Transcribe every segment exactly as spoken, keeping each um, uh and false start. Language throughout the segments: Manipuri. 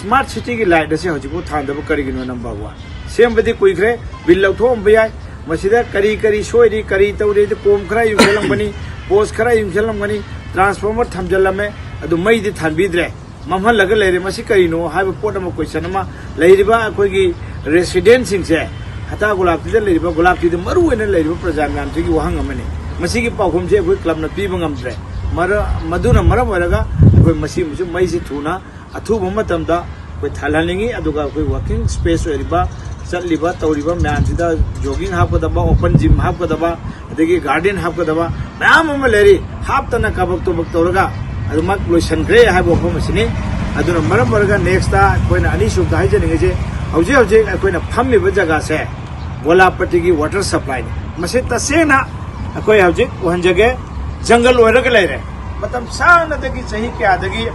ꯁ꯭ꯃꯥꯔꯠ ꯁꯤꯇꯤꯒꯤ ꯂꯥꯏꯠ ꯑꯁꯤ ꯍꯧꯖꯤꯛꯐꯥꯎ ꯊꯥꯟꯗꯕ ꯀꯔꯤꯒꯤꯅꯣ? ꯅꯝꯕꯔ ꯋꯥꯟ, ꯁꯦꯝꯕꯗꯤ ꯀꯨꯏꯈ꯭ꯔꯦ, ꯕꯤꯜ ꯂꯧꯊꯣꯛꯑꯝꯕ ꯌꯥꯏ꯫ ꯃꯁꯤꯗ ꯀꯔꯤ ꯀꯔꯤ ꯁꯣꯏꯔꯤ, ꯀꯔꯤ ꯇꯧꯔꯤ, ꯀꯣꯝ ꯈꯔ ꯌꯨꯡꯁꯤꯜꯂꯝꯒꯅꯤ, ꯄꯣꯁ ꯈꯔ ꯌꯨꯡꯁꯤꯜꯂꯝꯒꯅꯤ, ꯇ꯭ꯔꯥꯟꯁꯐꯣꯔꯃꯔ ꯊꯝꯖꯤꯜꯂꯝꯃꯦ, ꯑꯗꯨ ꯃꯩꯗꯤ ꯊꯥꯟꯕꯤꯗ꯭ꯔꯦ, ꯃꯝꯍꯜꯂꯒ ꯂꯩꯔꯦ꯫ ꯃꯁꯤ ꯀꯔꯤꯅꯣ ꯍꯥꯏꯕ ꯄꯣꯠ ꯑꯃ, ꯀꯣꯏꯁꯟ ꯑꯃ ꯂꯩꯔꯤꯕ ꯑꯩꯈꯣꯏꯒꯤ ꯔꯦꯁꯤꯗꯦꯟꯁꯤꯡꯁꯦ, ꯍꯇꯥ ꯒꯣꯂꯥꯞꯇꯤꯗ ꯂꯩꯔꯤꯕ, ꯒꯣꯂꯥꯞꯇꯤꯗ ꯃꯔꯨ ꯑꯣꯏꯅ ꯂꯩꯔꯤꯕ ꯄ꯭ꯔꯖꯥ ꯃꯌꯥꯝꯁꯤꯒꯤ ꯋꯥꯍꯪ ꯑꯃꯅꯤ꯫ ꯃꯁꯤꯒꯤ ꯄꯥꯎꯈꯨꯝꯁꯤ ꯑꯩꯈꯣꯏ ꯀ꯭ꯂꯕꯅ ꯄꯤꯕ ꯉꯝꯗ꯭ꯔꯦ꯫ ꯃꯔ-, ꯃꯗꯨꯅ ꯃꯔꯝ ꯑꯣꯏꯔꯒ ꯑꯩꯈꯣꯏ ꯃꯁꯤꯃꯁꯨ ꯃꯩꯁꯤ ꯊꯨꯅ, ꯑꯊꯨꯕ ꯃꯇꯝꯗ ꯑꯩꯈꯣꯏ ꯊꯥꯜꯍꯟꯅꯤꯡꯉꯤ꯫ ꯑꯗꯨꯒ ꯑꯩꯈꯣꯏ ꯋꯥꯀꯤꯡ ꯁ꯭ꯄꯦꯁ ꯑꯣꯏꯔꯤꯕ, ꯆꯠꯂꯤꯕ ꯇꯧꯔꯤꯕ ꯃꯌꯥꯝꯁꯤꯗ ꯖꯣꯒꯤꯡ ꯍꯥꯞꯀꯗꯕ, ꯑꯣꯄꯟ ꯖꯤꯝ ꯍꯥꯞꯀꯗꯕ, ꯑꯗꯒꯤ ꯒꯥꯔꯗꯦꯟ ꯍꯥꯞꯀꯗꯕ ꯃꯌꯥꯝ ꯑꯃ ꯂꯩꯔꯤ꯫ ꯍꯥꯞꯇꯅ ꯀꯕꯛ ꯇꯨꯕꯛ ꯇꯧꯔꯒ ꯑꯗꯨꯃꯛ ꯂꯣꯏꯁꯤꯟꯈ꯭ꯔꯦ ꯍꯥꯏꯕ ꯋꯥꯐꯝ ꯑꯁꯤꯅꯤ꯫ ꯑꯗꯨꯅ ꯃꯔꯝ ꯑꯣꯏꯔꯒ ꯅꯦꯛꯁꯇ ꯑꯩꯈꯣꯏꯅ ꯑꯅꯤꯁꯨꯕꯗ ꯍꯥꯏꯖꯅꯤꯡꯉꯤꯁꯦ, ꯍꯧꯖꯤꯛ ꯍꯧꯖꯤꯛ ꯑꯩꯈꯣꯏꯅ ꯐꯝꯃꯤꯕ ꯖꯒꯥꯁꯦ ꯒꯣꯂꯥꯄꯇꯤꯒꯤ ꯋꯥꯇꯔ ꯁꯄ꯭ꯂꯥꯏꯅꯤ꯫ ꯃꯁꯤ ꯇꯁꯦꯡꯅ ꯑꯩꯈꯣꯏ ꯍꯧꯖꯤꯛ ꯎꯍꯟꯖꯒꯦ, ꯖꯪꯒꯜ ꯑꯣꯏꯔꯒ ꯂꯩꯔꯦ꯫ ꯃꯇꯝ ꯁꯥꯡꯅꯗꯒꯤ, ꯆꯍꯤ ꯀꯌꯥꯗꯒꯤ,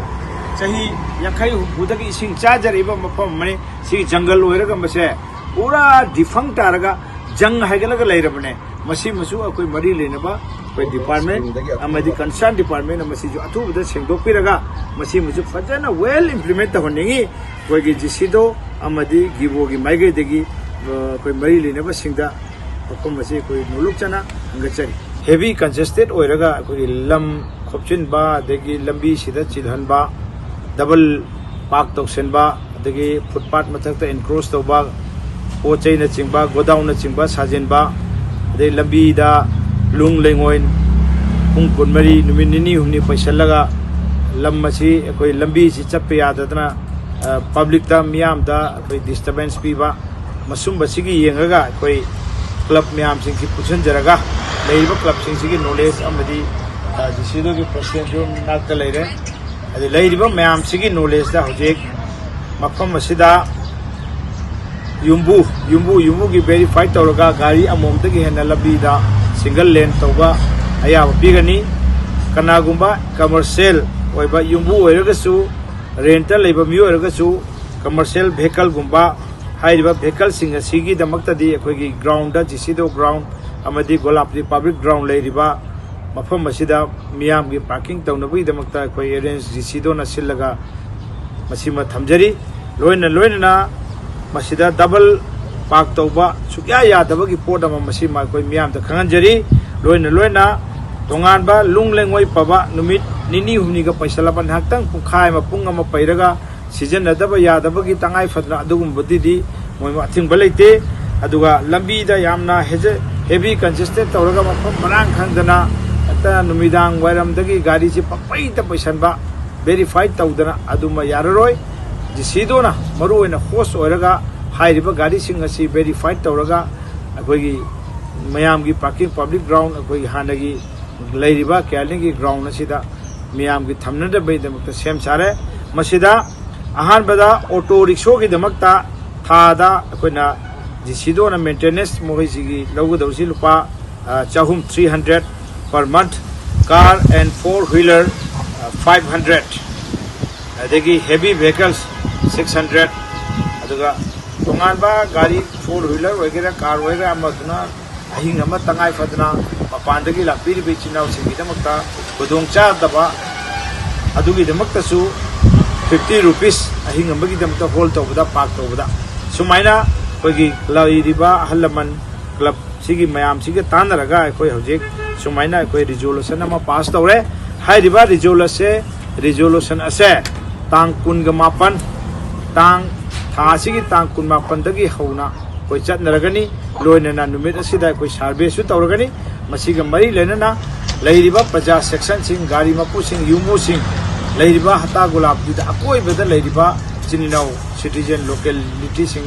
ꯆꯍꯤ ꯌꯥꯡꯈꯩ ꯍꯨꯝꯐꯨꯗꯒꯤ ꯏꯁꯤꯡ ꯆꯥꯖꯔꯛꯏꯕ ꯃꯐꯝ ꯑꯃꯅꯤ꯫ ꯁꯤ ꯖꯪꯒꯜ ꯑꯣꯏꯔꯒ ꯃꯁꯦ ꯄꯨꯔꯥ ꯗꯤꯐꯪ ꯇꯥꯔꯒ ꯖꯪ ꯍꯥꯏꯒꯠꯂꯒ ꯂꯩꯔꯕꯅꯦ꯫ ꯃꯁꯤꯃꯁꯨ ꯑꯩꯈꯣꯏ ꯃꯔꯤ ꯂꯩꯅꯕ ꯑꯩꯈꯣꯏ ꯗꯤꯄꯥꯔꯠꯃꯦꯟ ꯑꯃꯗꯤ ꯀꯟꯁꯔꯟ ꯗꯤꯄꯥꯔꯠꯃꯦꯟꯅ ꯃꯁꯤꯁꯨ ꯑꯊꯨꯕꯗ ꯁꯦꯡꯗꯣꯛꯄꯤꯔꯒ ꯃꯁꯤꯃꯁꯨ ꯐꯖꯅ ꯋꯦꯜ ꯏꯝꯄ꯭ꯂꯤꯃꯦꯟ ꯇꯧꯍꯟꯅꯤꯡꯉꯤ꯫ ꯑꯩꯈꯣꯏꯒꯤ ꯖꯤꯁꯤꯗꯣ ꯑꯃꯗꯤ ꯒꯤꯕꯣꯒꯤ ꯃꯥꯏꯀꯩꯗꯒꯤ, ꯑ, ꯑꯩꯈꯣꯏ ꯃꯔꯤ ꯂꯩꯅꯕꯁꯤꯡꯗ ꯃꯐꯝ ꯑꯁꯤ ꯑꯩꯈꯣꯏ ꯅꯣꯂꯨꯛꯆꯅ ꯍꯪꯒꯠꯆꯔꯤ꯫ ꯍꯦꯚꯤ ꯀꯟꯖꯦꯁꯇꯦꯠ ꯑꯣꯏꯔꯒ ꯑꯩꯈꯣꯏꯒꯤ ꯂꯝ ꯈꯣꯞꯆꯤꯟꯕ, ꯑꯗꯒꯤ ꯂꯝꯕꯤꯁꯤꯗ ꯆꯤꯜꯍꯟꯕ, ꯗꯕꯜ ꯄꯥꯔꯛ ꯇꯧꯁꯤꯟꯕ, ꯑꯗꯒꯤ ꯐꯨꯠꯄꯥꯠ ꯃꯊꯛꯇ ꯏꯟꯀ꯭ꯔꯣꯁ ꯇꯧꯕ, ꯄꯣꯠ ꯆꯩꯅꯆꯤꯡꯕ, ꯒꯣꯗꯥꯎꯟꯅꯆꯤꯡꯕ ꯁꯥꯖꯤꯟꯕ, ꯑꯗꯩ ꯂꯝꯕꯤꯗ ꯂꯨꯡ ꯂꯩꯉꯣꯏ ꯄꯨꯡ ꯀꯨꯟꯃꯔꯤ, ꯅꯨꯃꯤꯠ ꯅꯤꯅꯤ ꯍꯨꯝꯅꯤ ꯄꯩꯁꯤꯜꯂꯒ ꯂꯝ ꯑꯁꯤ ꯑꯩꯈꯣꯏ ꯂꯝꯕꯤꯁꯤ ꯆꯠꯄ ꯌꯥꯗꯗꯅ, ꯑ, ꯄꯕ꯭ꯂꯤꯛꯇ, ꯃꯤꯌꯥꯝꯗ ꯑꯩꯈꯣꯏ ꯗꯤꯁꯇꯔꯕꯦꯟꯁ ꯄꯤꯕ, ꯃꯁꯨꯝꯕꯁꯤꯒꯤ ꯌꯦꯡꯉꯒ ꯑꯩꯈꯣꯏ ꯀ꯭ꯂꯕ ꯃꯌꯥꯝꯁꯤꯡꯁꯤ ꯄꯨꯟꯁꯤꯟꯖꯔꯒ ꯂꯩꯔꯤꯕ ꯀ꯭ꯂꯕꯁꯤꯡꯁꯤꯒꯤ ꯅꯣꯂꯦꯖ ꯑꯃꯗꯤ, ꯑ, ꯖꯤꯁꯤꯗꯣꯒꯤ ꯄ꯭ꯔꯁꯤꯗꯦꯟꯁꯨ ꯃꯅꯥꯛꯇ ꯂꯩꯔꯦ꯫ ꯑꯗꯨ ꯂꯩꯔꯤꯕ ꯃꯌꯥꯝꯁꯤꯒꯤ ꯅꯣꯂꯦꯖꯇ ꯍꯧꯖꯤꯛ ꯃꯐꯝ ꯑꯁꯤꯗ ꯌꯨꯝꯕꯨ, ꯌꯨꯝꯕꯨ, ꯌꯨꯝꯕꯨꯒꯤ ꯚꯦꯔꯤꯐꯥꯏ ꯇꯧꯔꯒ ꯒꯥꯔꯤ ꯑꯃꯃꯝꯗꯒꯤ ꯍꯦꯟꯅ ꯂꯝꯕꯤꯗ ꯁꯤꯡꯒꯜ ꯂꯦꯟ ꯇꯧꯕ ꯑꯌꯥꯕ ꯄꯤꯒꯅꯤ꯫ ꯀꯅꯥꯒꯨꯝꯕ ꯀꯃꯔꯁꯤꯌꯦꯜ ꯑꯣꯏꯕ ꯌꯨꯝꯕꯨ ꯑꯣꯏꯔꯒꯁꯨ, ꯔꯦꯟꯇ ꯂꯩꯕ ꯃꯤꯑꯣꯏ ꯑꯣꯏꯔꯒꯁꯨ, ꯀꯃꯔꯁꯤꯌꯦꯜ ꯚꯦꯍꯤꯀꯜꯒꯨꯝꯕ, ꯍꯥꯏꯔꯤꯕ ꯚꯦꯍꯤꯀꯜꯁꯤꯡ ꯑꯁꯤꯒꯤꯗꯃꯛꯇꯗꯤ ꯑꯩꯈꯣꯏꯒꯤ ꯒ꯭ꯔꯥꯎꯟꯗ, ꯖꯤꯁꯤꯗꯣ ꯒ꯭ꯔꯥꯎꯟ ꯑꯃꯗꯤ ꯒꯣꯂꯥꯞꯇꯤ ꯄꯕ꯭ꯂꯤꯛ ꯒ꯭ꯔꯥꯎꯟ ꯂꯩꯔꯤꯕ ꯃꯐꯝ ꯑꯁꯤꯗ ꯃꯤꯌꯥꯝꯒꯤ ꯄꯥꯔꯀꯤꯡ ꯇꯧꯅꯕꯒꯤꯗꯃꯛꯇ ꯑꯩꯈꯣꯏ ꯑꯦꯔꯦꯟꯖ ꯖꯤꯁꯤꯗꯣꯅ ꯁꯤꯜꯂꯒ ꯃꯁꯤꯃ ꯊꯝꯖꯔꯤ꯫ ꯂꯣꯏꯅ ꯂꯣꯏꯅꯅ ꯃꯁꯤꯗ ꯗꯕꯜ ꯄꯥꯔꯛ ꯇꯧꯕ ꯁꯨꯛꯌꯥ ꯌꯥꯗꯕꯒꯤ ꯄꯣꯠ ꯑꯃ ꯃꯁꯤꯃ ꯑꯩꯈꯣꯏ ꯃꯤꯌꯥꯝꯗ ꯈꯪꯍꯟꯖꯔꯤ꯫ ꯂꯣꯏꯅ ꯂꯣꯏꯅ ꯇꯣꯉꯥꯟꯕ ꯂꯨꯡ ꯂꯩꯉꯣꯏ ꯄꯕ ꯅꯨꯃꯤꯠ ꯅꯤꯅꯤ ꯍꯨꯝꯅꯤꯒ ꯄꯩꯁꯜꯂꯕ ꯉꯥꯏꯍꯥꯛꯇꯪ ꯄꯨꯡꯈꯥꯏ ꯑꯃ ꯄꯨꯡ ꯑꯃ ꯄꯩꯔꯒ ꯁꯤꯖꯤꯟꯅꯗꯕ ꯌꯥꯗꯕꯒꯤ ꯇꯉꯥꯏ ꯐꯗꯅ ꯑꯗꯨꯒꯨꯝꯕꯗꯨꯗꯤ ꯃꯣꯏ ꯑꯊꯤꯡꯕ ꯂꯩꯇꯦ꯫ ꯑꯗꯨꯒ ꯂꯝꯕꯤꯗ ꯌꯥꯝꯅ ꯍꯦꯖ-, heavy congested ꯇꯧꯔꯒ ꯃꯐꯝ ꯃꯔꯥꯡ ꯈꯪꯗꯅ ꯍꯦꯛꯇ ꯅꯨꯃꯤꯗꯥꯡ ꯋꯥꯏꯔꯝꯗꯒꯤ ꯒꯥꯔꯤꯁꯤ ꯄꯪꯄꯩꯗ ꯄꯩꯁꯟꯕ, verify ꯇꯧꯗꯅ ꯑꯗꯨꯃ ꯌꯥꯔꯔꯣꯏ꯫ ꯖꯤꯁꯤꯗꯣꯅ ꯃꯔꯨꯑꯣꯏꯅ host ꯑꯣꯏꯔꯒ ꯍꯥꯏꯔꯤꯕ ꯒꯥꯔꯤꯁꯤꯡ ꯑꯁꯤ verify ꯇꯧꯔꯒ ꯑꯩꯈꯣꯏꯒꯤ ꯃꯌꯥꯝꯒꯤ parking, public ground, ꯑꯩꯈꯣꯏꯒꯤ ꯍꯥꯟꯅꯒꯤ ꯂꯩꯔꯤꯕ ꯀꯦꯂꯦꯟꯒꯤ ground ꯑꯁꯤꯗ ꯃꯤꯌꯥꯝꯒꯤ ꯊꯝꯅꯅꯕꯒꯤꯗꯃꯛꯇ ꯁꯦꯝ ꯁꯥꯔꯦ꯫ ꯃꯁꯤꯗ ꯑꯍꯥꯟꯕꯗ auto rickshaw ꯒꯤꯗꯃꯛꯇ ꯊꯥꯗ ꯑꯩꯈꯣꯏꯅ ꯖꯤꯁꯤꯗꯣꯅ maintenance ꯃꯈꯣꯏꯁꯤꯒꯤ ꯂꯧꯒꯗꯧꯔꯤꯁꯤ ꯂꯨꯄꯥ, ꯑ, ꯆꯍꯨꯝ, three hundred per month, car and four wheeler, ꯑ, five hundred, ꯑꯗꯒꯤ heavy vehicles six hundred, ꯑꯗꯨꯒ ꯇꯣꯉꯥꯟꯕ ꯒꯥꯔꯤ four wheeler ꯑꯣꯏꯒꯦꯔꯥ, car ꯑꯣꯏꯒꯦꯔꯥ, ꯑꯃꯗꯨꯅ ꯑꯍꯤꯡ ꯑꯃ ꯇꯉꯥꯏ ꯐꯗꯅ ꯃꯄꯥꯟꯗꯒꯤ ꯂꯥꯛꯄꯤꯔꯤꯕ ꯏꯆꯤꯟ ꯏꯅꯥꯎꯁꯤꯡꯒꯤꯗꯃꯛꯇ ꯈꯨꯗꯣꯡꯆꯥꯗꯕ ꯑꯗꯨꯒꯤꯗꯃꯛꯇꯁꯨ fifty rupees ꯑꯍꯤꯡ ꯑꯃꯒꯤꯗꯃꯛꯇ hold ꯇꯧꯕꯗ, park ꯇꯧꯕꯗ꯫ ꯁꯨꯃꯥꯏꯅ ꯑꯩꯈꯣꯏꯒꯤ ꯂꯩꯔꯤꯕ ꯑꯍꯜ ꯂꯃꯟ club ꯁꯤꯒꯤ ꯃꯌꯥꯝꯁꯤꯒ ꯇꯥꯟꯅꯔꯒ ꯑꯩꯈꯣꯏ ꯍꯧꯖꯤꯛ ꯁꯨꯃꯥꯏꯅ ꯑꯩꯈꯣꯏ resolution ꯑꯃ pass ꯇꯧꯔꯦ꯫ ꯍꯥꯏꯔꯤꯕ resolution ꯑꯁꯦ, resolution ꯑꯁꯦ ꯇꯥꯡ ꯀꯨꯟꯒ ꯃꯥꯄꯟ, ꯇꯥꯡ, ꯊꯥ ꯑꯁꯤꯒꯤ ꯇꯥꯡ ꯀꯨꯟꯃꯥꯄꯟꯗꯒꯤ ꯍꯧꯅ ꯑꯩꯈꯣꯏ ꯆꯠꯅꯔꯒꯅꯤ꯫ ꯂꯣꯏꯅꯅ ꯅꯨꯃꯤꯠ ꯑꯁꯤꯗ ꯑꯩꯈꯣꯏ survey ꯁꯨ ꯇꯧꯔꯒꯅꯤ꯫ ꯃꯁꯤꯒ ꯃꯔꯤ ꯂꯩꯅꯅ ꯂꯩꯔꯤꯕ ꯄ꯭ꯔꯖꯥ section ꯁꯤꯡ, ꯒꯥꯔꯤ ꯃꯄꯨꯁꯤꯡ, ꯌꯨꯝꯕꯨꯁꯤꯡ, ꯂꯩꯔꯤꯕ ꯍꯇꯥ ꯒꯨꯂꯥꯞꯇꯤꯗ ꯑꯀꯣꯏꯕꯗ ꯂꯩꯔꯤꯕ ꯏꯆꯤꯟ ꯏꯅꯥꯎ citizen, locality ꯁꯤꯡ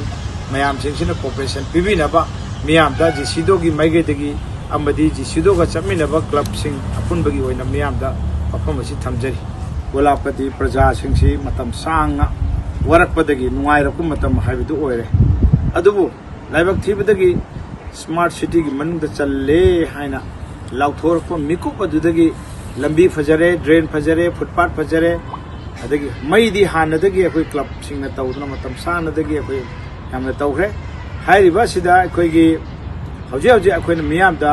ꯃꯌꯥꯝꯁꯤꯡꯁꯤꯅ cooperation ꯄꯤꯕꯤꯅꯕ ꯃꯤꯌꯥꯝꯗ ꯖꯤꯁꯤꯗꯣꯒꯤ ꯃꯥꯏꯀꯩꯗꯒꯤ ꯑꯃꯗꯤ ꯖꯤꯁꯤꯗꯣꯒ ꯆꯠꯃꯤꯟꯅꯕ club ꯁꯤꯡ ꯑꯄꯨꯟꯕꯒꯤ ꯑꯣꯏꯅ ꯃꯤꯌꯥꯝꯗ ꯋꯥꯐꯝ ꯑꯁꯤ ꯊꯝꯖꯔꯤ꯫ ꯒꯣꯂꯥꯞꯄꯇꯤ ꯄ꯭ꯔꯖꯥꯁꯤꯡꯁꯤ ꯃꯇꯝ ꯁꯥꯡꯅ ꯋꯥꯔꯛꯄꯗꯒꯤ ꯅꯨꯡꯉꯥꯏꯔꯛꯄ ꯃꯇꯝ ꯍꯥꯏꯕꯗꯨ ꯑꯣꯏꯔꯦ꯫ ꯑꯗꯨꯕꯨ ꯂꯥꯏꯕꯛ ꯊꯤꯕꯗꯒꯤ smart city ꯒꯤ ꯃꯅꯨꯡꯗ ꯆꯜꯂꯦ ꯍꯥꯏꯅ ꯂꯥꯎꯊꯣꯔꯛꯄ ꯃꯤꯀꯨꯞ ꯑꯗꯨꯗꯒꯤ ꯂꯝꯕꯤ ꯐꯖꯔꯦ, drain ꯐꯖꯔꯦ, footpath ꯐꯖꯔꯦ, ꯑꯗꯒꯤ ꯃꯩꯗꯤ ꯍꯥꯟꯅꯗꯒꯤ ꯑꯩꯈꯣꯏ club ꯁꯤꯡꯅ ꯇꯧꯗꯨꯅ ꯃꯇꯝ ꯁꯥꯡꯅꯗꯒꯤ ꯑꯩꯈꯣꯏ ꯌꯥꯝꯅ ꯇꯧꯈ꯭ꯔꯦ꯫ ꯍꯥꯏꯔꯤꯕ ꯑꯁꯤꯗ ꯑꯩꯈꯣꯏꯒꯤ ꯍꯧꯖꯤꯛ ꯍꯧꯖꯤꯛ ꯑꯩꯈꯣꯏꯅ ꯃꯤꯌꯥꯝꯗ,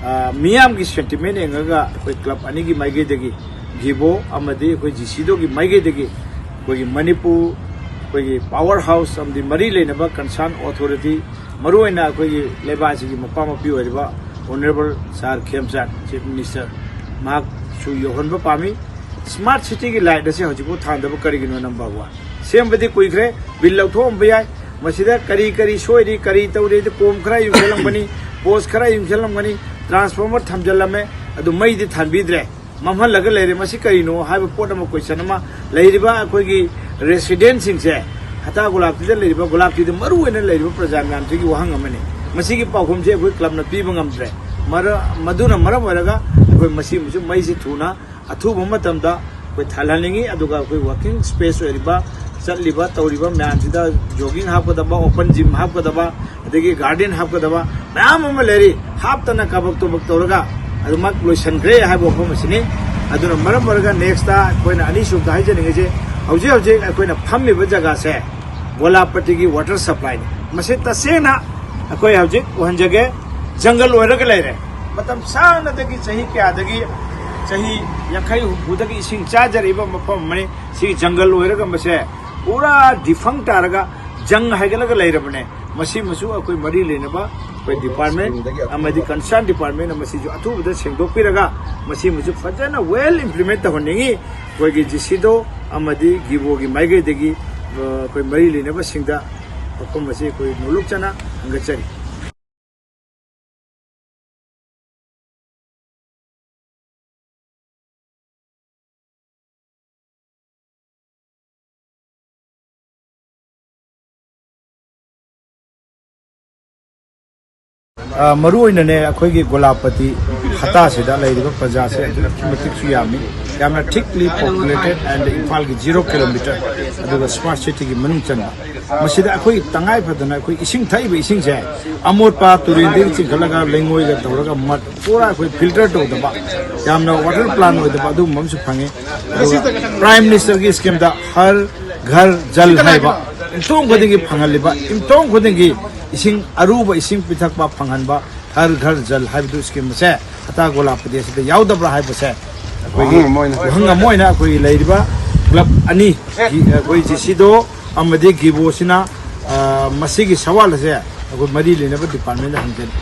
ꯑ, ꯃꯤꯌꯥꯝꯒꯤ sentiment ꯌꯦꯡꯉꯒ ꯑꯩꯈꯣꯏ club ꯑꯅꯤꯒꯤ ꯃꯥꯏꯀꯩꯗꯒꯤ, ꯒꯤꯕꯣ ꯑꯃꯗꯤ ꯑꯩꯈꯣꯏ ꯖꯤꯁꯤꯗꯣꯒꯤ ꯃꯥꯏꯀꯩꯗꯒꯤ ꯑꯩꯈꯣꯏꯒꯤ ꯃꯅꯤꯄꯨꯔ, ꯑꯩꯈꯣꯏꯒꯤ ꯄꯥꯋꯔ ꯍꯥꯎꯁ ꯑꯃꯗꯤ ꯃꯔꯤ ꯂꯩꯅꯕ ꯀꯟꯁꯔꯟ ꯑꯣꯊꯣꯔꯤꯇꯤ, ꯃꯔꯨꯑꯣꯏꯅ ꯑꯩꯈꯣꯏꯒꯤ ꯂꯩꯕꯥꯛ ꯑꯁꯤꯒꯤ ꯃꯄꯥ ꯃꯄꯤ ꯑꯣꯏꯔꯤꯕ ꯑꯣꯅꯔꯦꯕꯜ ꯁꯥꯔ ꯈꯦꯝꯆꯥꯟ ꯆꯤꯐ ꯃꯤꯅꯤꯁꯇꯔ, ꯃꯍꯥꯛꯁꯨ ꯌꯧꯍꯟꯕ ꯄꯥꯝꯃꯤ꯫ ꯁ꯭ꯃꯥꯔꯠ ꯁꯤꯇꯤꯒꯤ ꯂꯥꯏꯠ ꯑꯁꯤ ꯍꯧꯖꯤꯛꯐꯥꯎ ꯊꯥꯟꯗꯕ ꯀꯔꯤꯒꯤꯅꯣ? ꯅꯝꯕꯔ ꯋꯥꯟ, ꯁꯦꯝꯕꯗꯤ ꯀꯨꯏꯈ꯭ꯔꯦ, ꯕꯤꯜ ꯂꯧꯊꯣꯛꯑꯝꯕ ꯌꯥꯏ꯫ ꯃꯁꯤꯗ ꯀꯔꯤ ꯀꯔꯤ ꯁꯣꯏꯔꯤ, ꯀꯔꯤ ꯇꯧꯔꯤ? ꯀꯣꯝ ꯈꯔ ꯌꯨꯡꯁꯤꯜꯂꯝꯒꯅꯤ, ꯄꯣꯁ ꯈꯔ ꯌꯨꯡꯁꯤꯜꯂꯝꯒꯅꯤ, ꯇ꯭ꯔꯥꯟꯁꯐꯣꯔꯃꯔ ꯊꯝꯖꯤꯜꯂꯝꯃꯦ, ꯑꯗꯨ ꯃꯩꯗꯤ ꯊꯥꯟꯕꯤꯗ꯭ꯔꯦ꯫ ꯃꯝꯍꯜꯂꯒ ꯂꯩꯔꯦ꯫ ꯃꯁꯤ ꯀꯔꯤꯅꯣ ꯍꯥꯏꯕ ꯄꯣꯠ ꯑꯃ, ꯀꯣꯏꯁꯟ ꯑꯃ ꯂꯩꯔꯤꯕ ꯑꯩꯈꯣꯏꯒꯤ ꯔꯦꯁꯤꯗꯦꯟꯁꯤꯡꯁꯦ, ꯍꯇꯥ ꯒꯣꯂꯥꯞꯇꯤꯗ ꯂꯩꯔꯤꯕ, ꯒꯣꯂꯥꯞꯇꯤꯗ ꯃꯔꯨꯑꯣꯏꯅ ꯂꯩꯔꯤꯕ ꯄ꯭ꯔꯖꯥ ꯃꯌꯥꯝꯁꯤꯒꯤ ꯋꯥꯍꯪ ꯑꯃꯅꯤ꯫ ꯃꯁꯤꯒꯤ ꯄꯥꯎꯈꯨꯝꯁꯤ ꯑꯩꯈꯣꯏ ꯀ꯭ꯂꯕꯅ ꯄꯤꯕ ꯉꯝꯗ꯭ꯔꯦ꯫ ꯃꯔ-, ꯃꯗꯨꯅ ꯃꯔꯝ ꯑꯣꯏꯔꯒ ꯑꯩꯈꯣꯏ ꯃꯁꯤꯃꯁꯨ ꯃꯩꯁꯤ ꯊꯨꯅ ꯑꯊꯨꯕ ꯃꯇꯝꯗ ꯑꯩꯈꯣꯏ ꯊꯥꯜꯍꯟꯅꯤꯡꯉꯤ꯫ ꯑꯗꯨꯒ ꯑꯩꯈꯣꯏ ꯋꯥꯀꯤꯡ ꯁ꯭ꯄꯦꯁ ꯑꯣꯏꯔꯤꯕ, ꯆꯠꯂꯤꯕ ꯇꯧꯔꯤꯕ ꯃꯌꯥꯝꯁꯤꯗ ꯖꯣꯒꯤꯡ ꯍꯥꯞꯀꯗꯕ, ꯑꯣꯄꯟ ꯖꯤꯝ ꯍꯥꯞꯀꯗꯕ, ꯑꯗꯒꯤ ꯒꯥꯔꯗꯦꯟ ꯍꯥꯞꯀꯗꯕ ꯃꯌꯥꯝ ꯑꯃ ꯂꯩꯔꯤ꯫ ꯍꯥꯞꯇꯅ ꯀꯥꯕꯛ ꯇꯨꯕꯛ ꯇꯧꯔꯒ ꯑꯗꯨꯃꯛ ꯂꯣꯏꯁꯤꯟꯈ꯭ꯔꯦ ꯍꯥꯏꯕ ꯋꯥꯐꯝ ꯑꯁꯤꯅꯤ꯫ ꯑꯗꯨꯅ ꯃꯔꯝ ꯑꯣꯏꯔꯒ ꯅꯦꯛꯁꯇ ꯑꯩꯈꯣꯏꯅ ꯑꯅꯤꯁꯨꯕꯗ ꯍꯥꯏꯖꯅꯤꯡꯉꯤꯁꯦ, ꯍꯧꯖꯤꯛ ꯍꯧꯖꯤꯛ ꯑꯩꯈꯣꯏꯅ ꯐꯝꯃꯤꯕ ꯖꯒꯥꯁꯦ ꯒꯣꯂꯥꯄꯇꯤꯒꯤ ꯋꯥꯇꯔ ꯁꯄ꯭ꯂꯥꯏꯅꯤ꯫ ꯃꯁꯤ ꯇꯁꯦꯡꯅ ꯑꯩꯈꯣꯏ ꯍꯧꯖꯤꯛ ꯎꯍꯟꯖꯒꯦ, ꯖꯪꯒꯜ ꯑꯣꯏꯔꯒ ꯂꯩꯔꯦ꯫ ꯃꯇꯝ ꯁꯥꯡꯅꯗꯒꯤ, ꯆꯍꯤ ꯀꯌꯥꯗꯒꯤ, ꯆꯍꯤ ꯌꯥꯡꯈꯩ ꯍꯨꯝꯐꯨꯗꯒꯤ ꯏꯁꯤꯡ ꯆꯥꯖꯔꯛꯏꯕ ꯃꯐꯝ ꯑꯃꯅꯤ꯫ ꯁꯤ ꯖꯪꯒꯜ ꯑꯣꯏꯔꯒ ꯃꯁꯦ ꯄꯨꯔꯥ ꯗꯤꯐꯪ ꯇꯥꯔꯒ ꯖꯪ ꯍꯥꯏꯒꯠꯂꯒ ꯂꯩꯔꯕꯅꯦ꯫ ꯃꯁꯤꯃꯁꯨ ꯑꯩꯈꯣꯏ ꯃꯔꯤ ꯂꯩꯅꯕ ꯑꯩꯈꯣꯏ ꯗꯤꯄꯥꯔꯠꯃꯦꯟ ꯑꯃꯗꯤ ꯀꯟꯁꯔꯟ ꯗꯤꯄꯥꯔꯠꯃꯦꯟꯅ ꯃꯁꯤꯁꯨ ꯑꯊꯨꯕꯗ ꯁꯦꯡꯗꯣꯛꯄꯤꯔꯒ ꯃꯁꯤꯃꯁꯨ ꯐꯖꯅ ꯋꯦꯜ ꯏꯝꯄ꯭ꯂꯤꯃꯦꯟ ꯇꯧꯍꯟꯅꯤꯡꯉꯤ꯫ ꯑꯩꯈꯣꯏꯒꯤ ꯖꯤꯁꯤꯗꯣ ꯑꯃꯗꯤ ꯒꯤꯕꯣꯒꯤ ꯃꯥꯏꯀꯩꯗꯒꯤ, ꯑ, ꯑꯩꯈꯣꯏ ꯃꯔꯤ ꯂꯩꯅꯕꯁꯤꯡꯗ ꯋꯥꯐꯝ ꯑꯁꯤ ꯑꯩꯈꯣꯏ ꯅꯣꯂꯨꯛꯆꯅ ꯍꯪꯒꯠꯆꯔꯤ꯫ ꯑ, ꯃꯔꯨ ꯑꯣꯏꯅꯅꯦ, ꯑꯩꯈꯣꯏꯒꯤ ꯒꯣꯂꯥꯄꯇꯤ ꯍꯇꯥꯁꯤꯗ ꯂꯩꯔꯤꯕ ꯄ꯭ꯔꯖꯥꯁꯦ ꯑꯗꯨꯛꯀꯤ ꯃꯇꯤꯛꯁꯨ ꯌꯥꯝꯃꯤ, ꯌꯥꯝꯅ thickly populated and ꯏꯝꯐꯥꯜꯒꯤ zero kilometre, ꯑꯗꯨꯒ ꯁ꯭ꯃꯥꯔꯠ ꯁꯤꯇꯤꯒꯤ ꯃꯅꯨꯡ ꯆꯟꯕ꯫ ꯃꯁꯤꯗ ꯑꯩꯈꯣꯏ ꯇꯉꯥꯏ ꯐꯗꯅ ꯑꯩꯈꯣꯏ ꯏꯁꯤꯡ ꯊꯛꯏꯕ ꯏꯁꯤꯡꯁꯦ ꯑꯃꯣꯠꯄ ꯇꯨꯔꯦꯟꯗꯒꯤ ꯆꯤꯡꯈꯠꯂꯒ ꯂꯩꯉꯣꯏꯒ ꯇꯧꯔꯒ ꯃꯠ ꯄꯨꯔꯥ ꯑꯩꯈꯣꯏ ꯐꯤꯜꯇꯔ ꯇꯧꯗꯕ, ꯌꯥꯝꯅ ꯋꯥꯇꯔ ꯄ꯭ꯂꯥꯟ ꯑꯣꯏꯗꯕ ꯑꯗꯨꯒꯨꯝꯕ ꯑꯃꯁꯨ ꯐꯪꯉꯤ꯫ ꯑꯗꯨꯒ ꯄ꯭ꯔꯥꯏꯝ ꯃꯤꯅꯤꯁꯇꯔꯒꯤ ꯁ꯭ꯀꯤꯝꯗ ꯍꯔ ꯘꯔ ꯖꯜ ꯍꯥꯏꯕ ꯌꯨꯝꯊꯣꯡ ꯈꯨꯗꯤꯡꯒꯤ ꯐꯪꯍꯜꯂꯤꯕ, ꯌꯨꯝꯊꯣꯡ ꯈꯨꯗꯤꯡꯒꯤ ꯏꯁꯤꯡ, ꯑꯔꯨꯕ ꯏꯁꯤꯡ ꯄꯤꯊꯛꯄ ꯐꯪꯍꯟꯕ, ꯍꯔ ꯘꯔ ꯖꯜ ꯍꯥꯏꯕꯗꯨ ꯁ꯭ꯀꯤꯝ ꯑꯁꯦ ꯍꯇꯥ ꯒꯣꯂꯥꯄꯇꯤ ꯑꯁꯤꯗ ꯌꯥꯎꯗꯕ꯭ꯔꯥ ꯍꯥꯏꯕꯁꯦ ꯑꯩꯈꯣꯏꯒꯤ ꯋꯥꯍꯪ ꯑꯃ ꯑꯣꯏꯅ, ꯋꯥꯍꯪ ꯑꯃ ꯑꯣꯏꯅ ꯑꯩꯈꯣꯏꯒꯤ ꯂꯩꯔꯤꯕ ꯀ꯭ꯂꯕ ꯑꯅꯤ, ꯑꯩꯈꯣꯏ ꯖꯦꯁꯤꯗꯣ ꯑꯃꯗꯤ ꯒꯤꯕꯣꯁꯤꯅ, ꯑ, ꯃꯁꯤꯒꯤ ꯁꯋꯥꯜ ꯑꯁꯦ ꯑꯩꯈꯣꯏ ꯃꯔꯤ ꯂꯩꯅꯕ ꯗꯤꯄꯥꯔꯠꯃꯦꯟꯗ ꯍꯪꯖꯅꯤ꯫